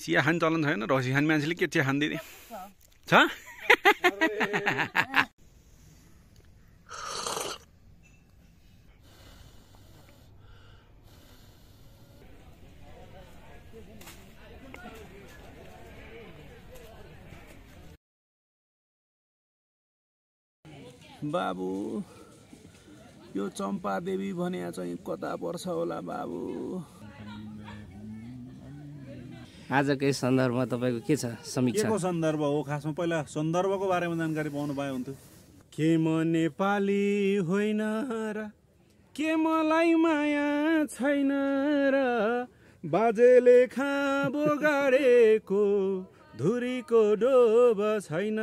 चिया खाने चलन छैन रक्सी खाने मान्छेले के चिया खाँदैन छ बाबु यो चम्पादेवी भने चाहिँ कता पर्छ होला बाबु आजकै सन्दर्भमा तपाईको के छ समीक्षा केको सन्दर्भ हो खासमा पहिला सन्दर्भको बारेमा जानकारी पाउनु पाए हुन्थ्यो के म नेपाली होइन र के मलाई माया छैन र बाजेले खाबो गाडेको धुरीको डोब छैन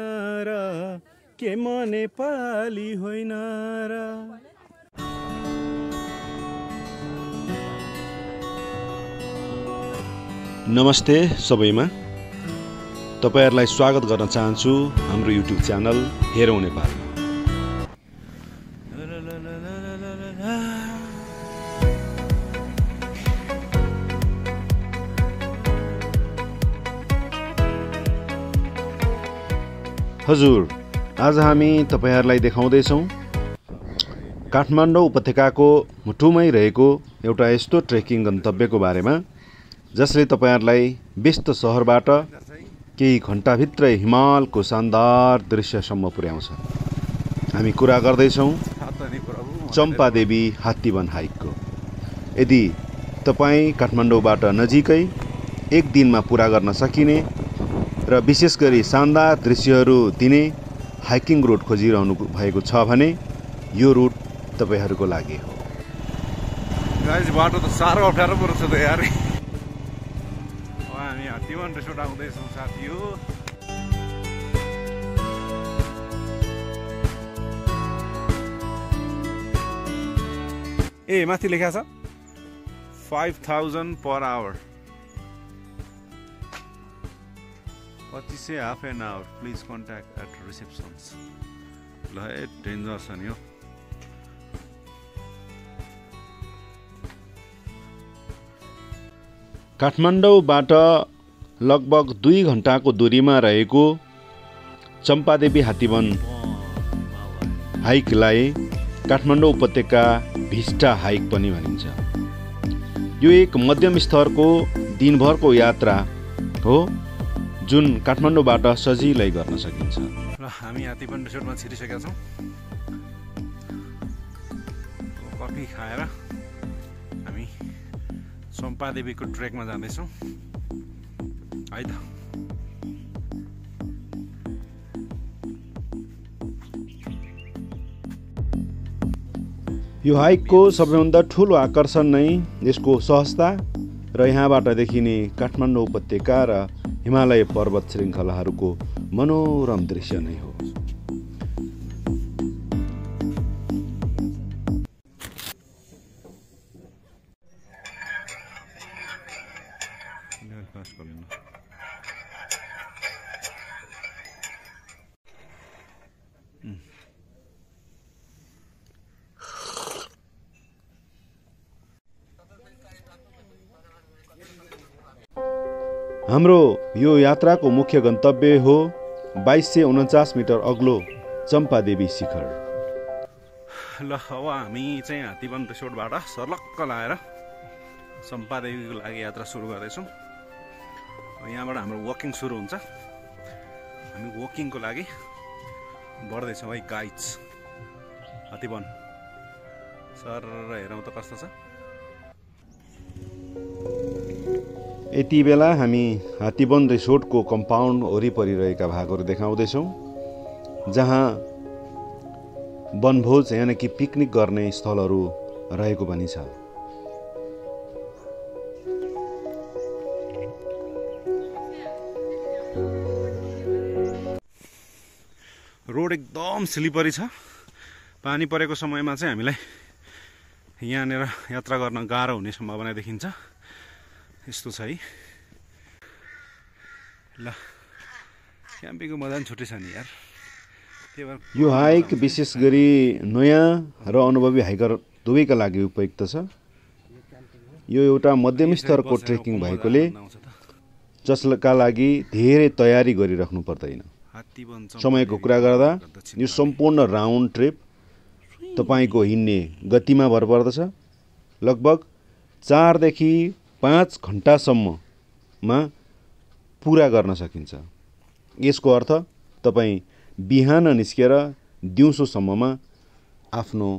र के म नेपाली होइन र नमस्ते सबैमा तपाईहरुलाई स्वागत गर्न चाहन्छु हाम्रो युट्युब च्यानल हेरौँ नेपाल। हजुर आज हामी तपाईहरुलाई देखाउँदै छौं काठमाडौँ उपत्यकाको मुटुमै रहेको एउटा यस्तो ट्रेकिङ गन्तव्यको बारेमा जसले तपाईहरुलाई व्यस्त शहरबाट केही घण्टाभित्रै हिमालको शानदार दृश्यसम्म पुर्याउँछ। हामी कुरा गर्दै छौं चम्पादेवी हात्तीवन हाइकको। यदि तपाई काठमाडौँबाट नजिकै एक दिनमा पूरा गर्न सकिने र विशेष गरी शानदार दृश्यहरू दिने हाइकिङ रुट खोजिरहनु भएको छ भने यो रुट तपाईहरुको लागि हो। गाइस बाटो त साह्रो अप्ठ्यारो पर्छ त यार। हामी हात्तीवन रिसोर्ट आउँदै छौं साथी हो। ए माथि लेखा छ 5000 per hour। say half an hour please contact at receptions। ल डेन्जर छ नि हो। काठमाडौँबाट लगभग 2 घण्टाको दूरीमा रहेको चम्पादेवी हात्तीवन हाइकलाई काठमाडौँ उपत्यका भिस्टा हाइक पनि भनिन्छ। यो एक मध्यम स्तरको दिनभरको यात्रा हो जुन काठमाडौँबाट सजिलै गर्न सकिन्छ। र हामी हात्तीवन रिसोर्टमा छिरिसकेका छौं। कफी खाएर हामी चम्पादेवीको ट्रेकमा जाँदैछौँ है त। यो हाइकको सबैभन्दा ठूलो आकर्षण नै यसको सहजता र यहाँबाट देखिने काठमाडौँ उपत्यका र हिमालय पर्वत श्रृङ्खलाहरूको मनोरम दृश्य नै हो। हाम्रो यो यात्राको मुख्य गन्तव्य हो 2249 मिटर अग्लो चम्पादेवी शिखर। ल अब हामी चाहिँ हात्तीवन रिसोर्टबाट सर्लक्क लाएर चम्पादेवीको लागि यात्रा सुरु गर्दैछौँ। यहाँबाट हाम्रो वकिङ सुरु हुन्छ। हामी वकिङको लागि बढ्दैछौँ है गाइड्स। हात्तीवन सर हेरौँ त कस्तो छ। यति बेला हामी हात्तीवन रिसोर्टको कम्पाउन्ड वरिपरि रहेका भागहरू देखाउँदैछौँ जहाँ वनभोज यानि कि पिकनिक गर्ने स्थलहरू रहेको पनि छ। रोड एकदम स्लिपरी छ। पानी परेको समयमा चाहिँ हामीलाई यहाँनिर यात्रा गर्न गाह्रो हुने सम्भावना देखिन्छ। यस्तो छ है। ल क्याम्पिङको मजा पनि छुट्टै छ नि यार। यो हाइक विशेष गरी नयाँ र अनुभवी हाइकर दुवैका लागि उपयुक्त छ। यो एउटा मध्यम स्तरको ट्रेकिङ भएकोले जसका लागि धेरै तयारी गरिराख्नु पर्दैन। समयको कुरा गर्दा यो सम्पूर्ण राउन्ड ट्रिप तपाईको हिँड्ने गतिमा भर पर्दछ। लगभग 4 देखि 5 घण्टासम्ममा पुरा गर्न सकिन्छ। यसको अर्थ तपाई बिहान निस्केर दिउँसोसम्ममा आफ्नो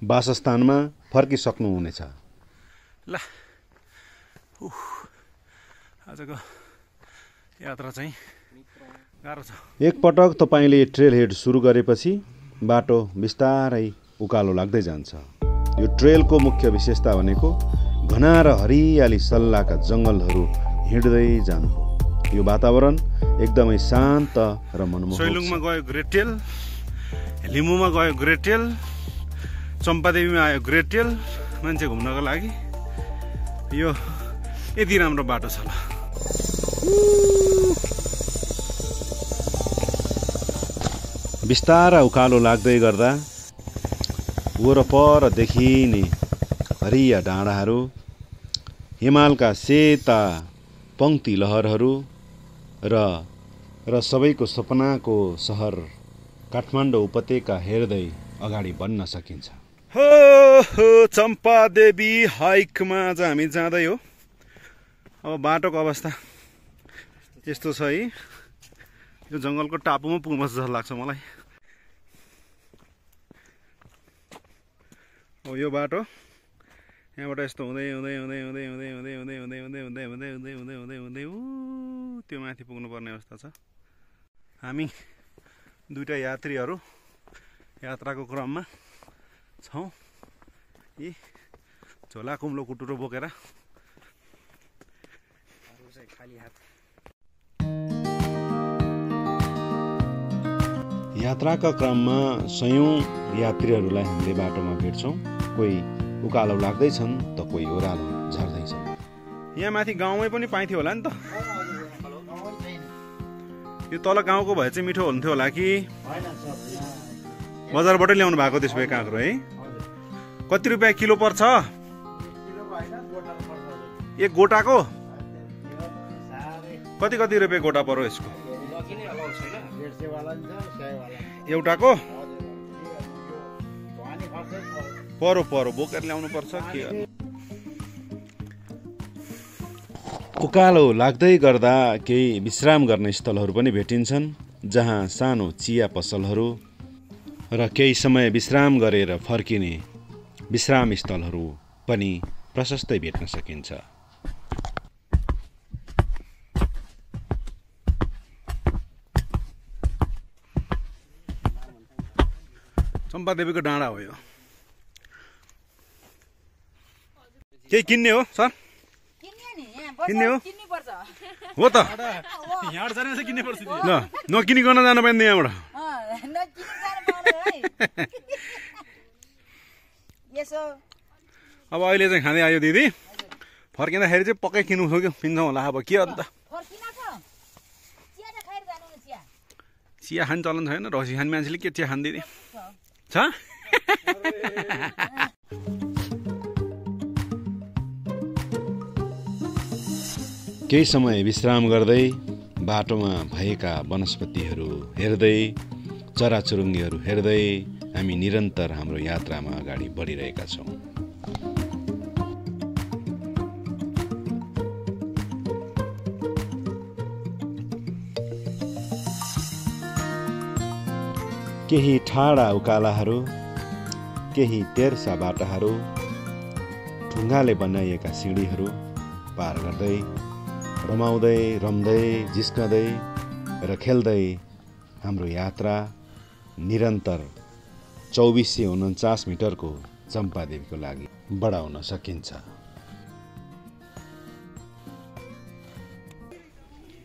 वासस्थानमा फर्किसक्नुहुनेछ। ल आजको यात्रा चाहिँ गाह्रो छ। एकपटक तपाईले ट्रेल हेड सुरु गरेपछि बाटो बिस्तारै उकालो लाग्दै जान्छ। यो ट्रेलको मुख्य विशेषता भनेको घना र हरियाली सल्लाका जङ्गलहरू हिँड्दै जानु हो। यो वातावरण एकदमै शान्त र मनमोहक छ। सोइलुङमा गयो ग्रेट टेल, लिम्बूमा गयो ग्रेट टेल, चम्पादेवीमा आयो ग्रेट टेल। मान्छे घुम्नको लागि यो यति राम्रो बाटो छ। ल बिस्तारा उकालो लाग्दै गर्दा वरपर देखिने हरिया डाँडाहरू, हिमालका सेता पंक्ति लहरहरू र सबैको सपनाको सहर काठमाडौँ उपत्यका हेर्दै अगाडि बढ्न सकिन्छ। हो चम्पादेवी हाइकमा आज हामी जाँदै हो। अब बाटोको अवस्था यस्तो छ है, यो जङ्गलको टापुमा पुग्नुपर्छ जस्तो लाग्छ मलाई। हो यो बाटो यहाँबाट यस्तो हुँदै हुँदै हुँदै हुँदै हुँदै हुँदै हुँदै हुँदै हुँदै हुँदै हुँदै हुँदै हुँदै हुँदै हुँदै त्यो माथि पुग्नुपर्ने अवस्था छ। हामी दुईटा यात्रीहरू यात्राको क्रममा छौँ। यी झोला कुम्लो कुटुरो बोकेर यात्राका क्रममा सयौं यात्रीहरूलाई हामीले बाटोमा भेट्छौँ। कोही उकालो लाग्दैछन् त कोही ओह्रालो झर्दैछन्। यहाँ माथि गाउँमै पनि पाइन्थ्यो होला नि त। यो तल गाउँको भए चाहिँ मिठो हुन्थ्यो होला कि बजारबाटै ल्याउनु भएको त्यसो भए काँक्रो है? कति रुपियाँ किलो पर्छ? एक गोटाको कति कति रुपियाँ गोटा पर्यो यसको? एउटाको परो बोकेर ल्याउनु पर्छ के? उकालो लाग्दै गर्दा केही विश्राम गर्ने स्थलहरू पनि भेटिन्छन्, जहाँ सानो चिया पसलहरू र केही समय विश्राम गरेर फर्किने विश्राम स्थलहरू पनि प्रशस्तै भेट्न सकिन्छ। चम्पादेवीको डाँडा हो यो। केही किन्ने हो सर? किन्ने हो? हो त ल नकिनिकन जानु पाइँदैन यहाँबाट। अब अहिले चाहिँ खाँदै आयो दिदी, फर्किँदाखेरि चाहिँ पक्कै किन्नु सक्यो पिन्छौँ होला। अब के अन्त चिया खाने चलन छैन, रसी खाने मान्छेले के चिया खान दिदी छ? केही समय विश्राम गर्दै बाटोमा भएका वनस्पतिहरू हेर्दै चराचुरुङ्गीहरू हेर्दै हामी निरन्तर हाम्रो यात्रामा अगाडि बढिरहेका छौँ। केही ठाडा उकालाहरू, केही तेर्सा बाटाहरू, ढुङ्गाले बनाइएका सिँढीहरू पार गर्दै रमाउँदै रम्दै जिस्कँदै र खेल्दै हाम्रो यात्रा निरन्तर 2449 मिटरको चम्पादेवीको लागि बढाउन सकिन्छ।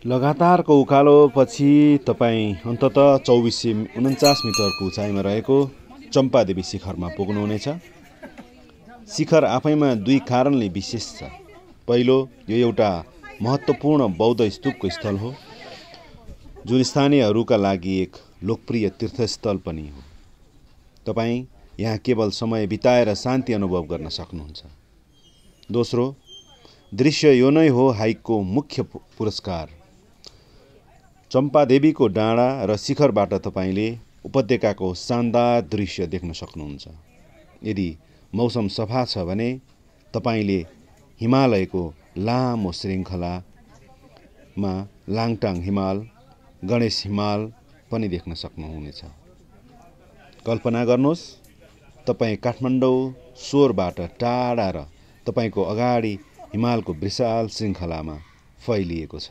लगातारको उकालो पछि तपाईँ अन्ततः 2449 मिटरको उचाइमा रहेको चम्पादेवी शिखरमा पुग्नुहुनेछ। शिखर आफैमा दुई कारणले विशेष छ। पहिलो, यो एउटा महत्त्वपूर्ण बौद्ध स्तूपको स्थल हो, जुन स्थानीयहरूका लागि एक लोकप्रिय तीर्थस्थल पनि हो। तपाईँ यहाँ केवल समय बिताएर शान्ति अनुभव गर्न सक्नुहुन्छ। दोस्रो, दृश्य यो नै हो हाइकको मुख्य पुरस्कार। चम्पादेवीको डाँडा र शिखरबाट तपाईले उपत्यकाको शानदार दृश्य देख्न सक्नुहुन्छ। यदि मौसम सफा छ भने तपाईले हिमालयको लामो श्रृङ्खलामा लाङटाङ हिमाल, गणेश हिमाल पनि देख्न सक्नुहुनेछ। कल्पना गर्नुहोस् तपाईँ काठमाडौँ शोरबाट टाढा र तपाईको अगाडि हिमालको विशाल श्रृङ्खलामा फैलिएको छ।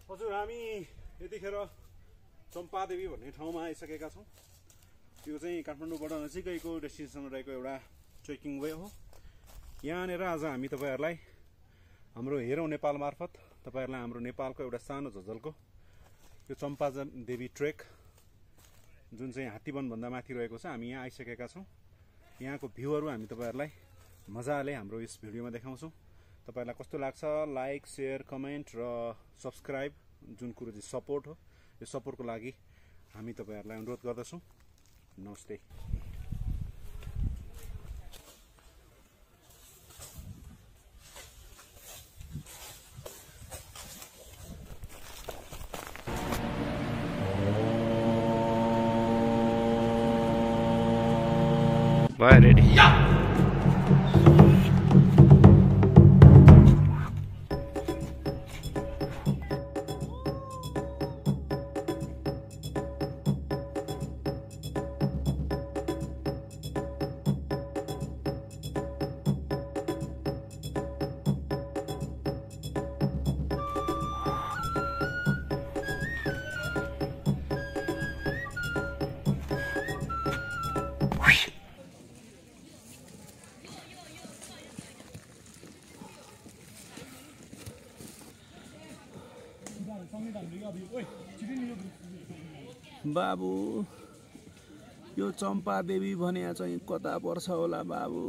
हजुर, हामी यतिखेर चम्पादेवी भन्ने ठाउँमा आइसकेका छौँ। त्यो चाहिँ काठमाडौँबाट नजिकैको डेस्टिनेसन रहेको एउटा ट्रेकिङ वे हो। यहाँनिर आज हामी तपाईँहरूलाई हाम्रो हेरौँ नेपाल मार्फत तपाईँहरूलाई हाम्रो नेपालको एउटा सानो झलको यो चम्पादेवी ट्रेक जुन चाहिँ हात्तीवनभन्दा माथि रहेको छ, हामी यहाँ आइसकेका छौँ। यहाँको भ्यूहरू हामी तपाईँहरूलाई मजाले हाम्रो यस भिडियोमा देखाउँछौँ। तपाईलाई कस्तो लाग्छ लाइक, शेयर, कमेन्ट र सब्सक्राइब जुन कुरो चाहिँ सपोर्ट हो, यो सपोर्टको लागि हामी तपाईहरूलाई अनुरोध गर्दछौँ। नमस्ते। भयो रेडी। बाबु, यो चम्पादेवी भने चाहिँ कता पर्छ होला बाबु?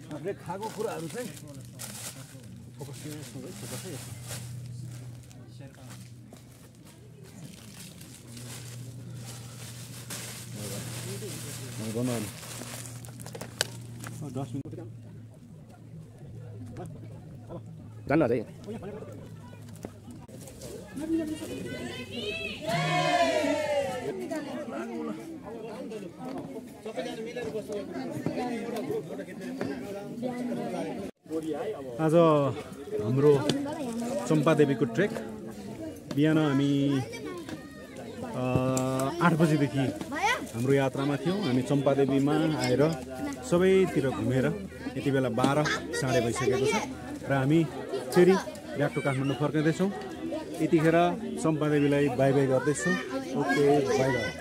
हामीले खाएको कुराहरू चाहिँ फोकस जान्न अझै। आज हाम्रो चम्पादेवीको ट्रेक बिहान हामी 8 बजीदेखि हाम्रो यात्रामा थियौँ। हामी चम्पादेवीमा आएर सबैतिर घुमेर यति बेला 12 साढे भइसकेको छ र हामी फेरि ब्याक टु काठमाडौँ फर्किँदैछौँ। यतिखेर चम्पादेवीलाई बाई बाई गर्दैछौँ। Okay, by by.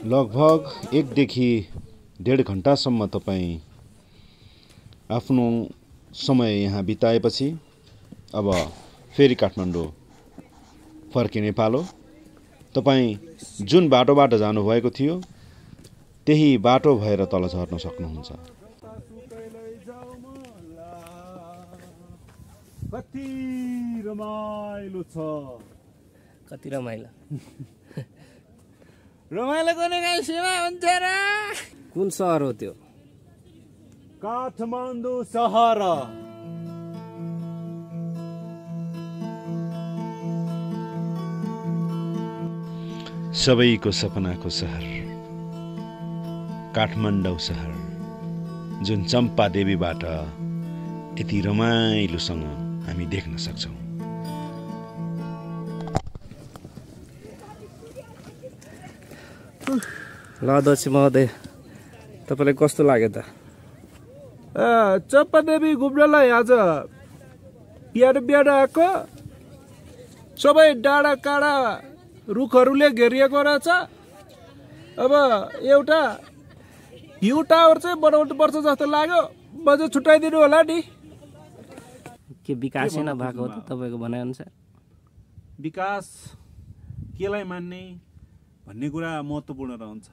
लगभग 1 देखि 1.5 घण्टासम्म तपाईँ आफ्नो समय यहाँ बिताएपछि अब फेरि काठमाडौँ फर्किने पालो। तपाईँ जुन बाटोबाट जानुभएको थियो त्यही बाटो भएर तल झर्न सक्नुहुन्छ। कति रमाइलो छ, कति रमाइलो। रमाइलो गर्ने गाई सेवा हुन्छ र। कुन सहर हो त्यो? काठमाडौँ सहर। सबैको सपनाको सहर काठमाडौँ सहर, जुन चम्पा देवीबाट यति रमाइलोसँग हामी देख्न सक्छौँ। ल अध्यक्ष महोदय, तपाईँलाई कस्तो लाग्यो त? चम्पादेवी घुम्नलाई आज बिहान आएको। सबै डाँडा काँडा रुखहरूले घेरिएको रहेछ। अब एउटा भ्यू टावर चाहिँ बनाउनु पर्छ जस्तो लाग्यो। बजेट छुट्याइदिनु होला नि। के विकासै नभएको हो त तपाईँको भनाइअनुसार? विकास केलाई मान्ने भन्ने कुरा महत्त्वपूर्ण रहन्छ।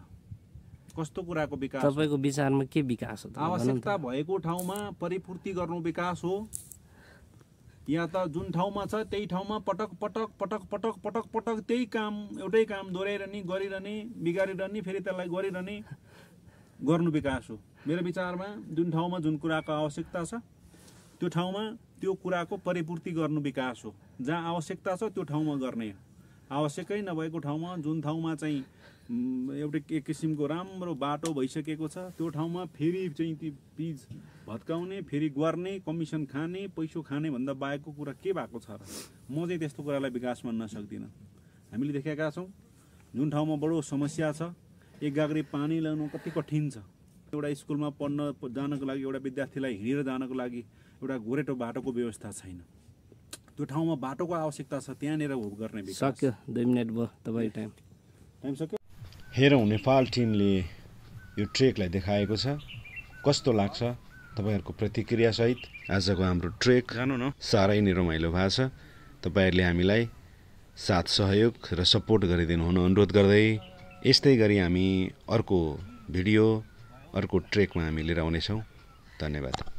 कस्तो कुराको विकास? तपाईँको विचारमा के विकास हो त? आवश्यकता भएको ठाउँमा परिपूर्ति गर्नु विकास हो, या त जुन ठाउँमा छ त्यही ठाउँमा पटक पटक पटक पटक पटक पटक त्यही काम, एउटै काम दोहोऱ्याइरहने, गरिरहने, बिगारिरहने, फेरि त्यसलाई गरिरहने गर्नु विकास हो। मेरो विचारमा जुन ठाउँमा जुन कुराको आवश्यकता छ त्यो ठाउँमा त्यो कुराको परिपूर्ति गर्नु विकास हो। जहाँ आवश्यकता छ त्यो ठाउँमा गर्ने हो। आवश्यकै नभएको ठाउँमा, जुन ठाउँमा चाहिँ एउटा एक किसिमको राम्रो बाटो भइसकेको छ त्यो ठाउँमा फेरि चाहिँ ती पिच भत्काउने, फेरि गर्ने, कमिसन खाने, पैसो खाने भन्दा बाहेकको कुरा के भएको छ र? म चाहिँ त्यस्तो कुरालाई विकास मान्न सक्दिनँ। हामीले देखेका छौँ जुन ठाउँमा बडो समस्या छ, एक गाग्री पानी ल्याउनु कति कठिन छ। एउटा स्कुलमा पढ्न जानको लागि एउटा विद्यार्थीलाई हिँडेर जानको लागि एउटा गोरेटो बाटोको व्यवस्था छैन। त्यो ठाउँमा बाटोको आवश्यकता छ, त्यहाँनिर गर्ने विकास। सक्यो, 2 मिनेट भयो तपाईँ टाइम सक्यो। हेरौँ नेपाल टिमले यो ट्रेकलाई देखाएको छ, कस्तो लाग्छ तपाईँहरूको प्रतिक्रियासहित। आजको हाम्रो ट्रेक जानु न, साह्रै नै रमाइलो भएको छ। तपाईँहरूले हामीलाई साथ सहयोग र सपोर्ट गरिदिनु हुन अनुरोध गर्दै यस्तै गरी हामी अर्को भिडियो, अर्को ट्रेकमा हामी लिएर आउनेछौँ। धन्यवाद।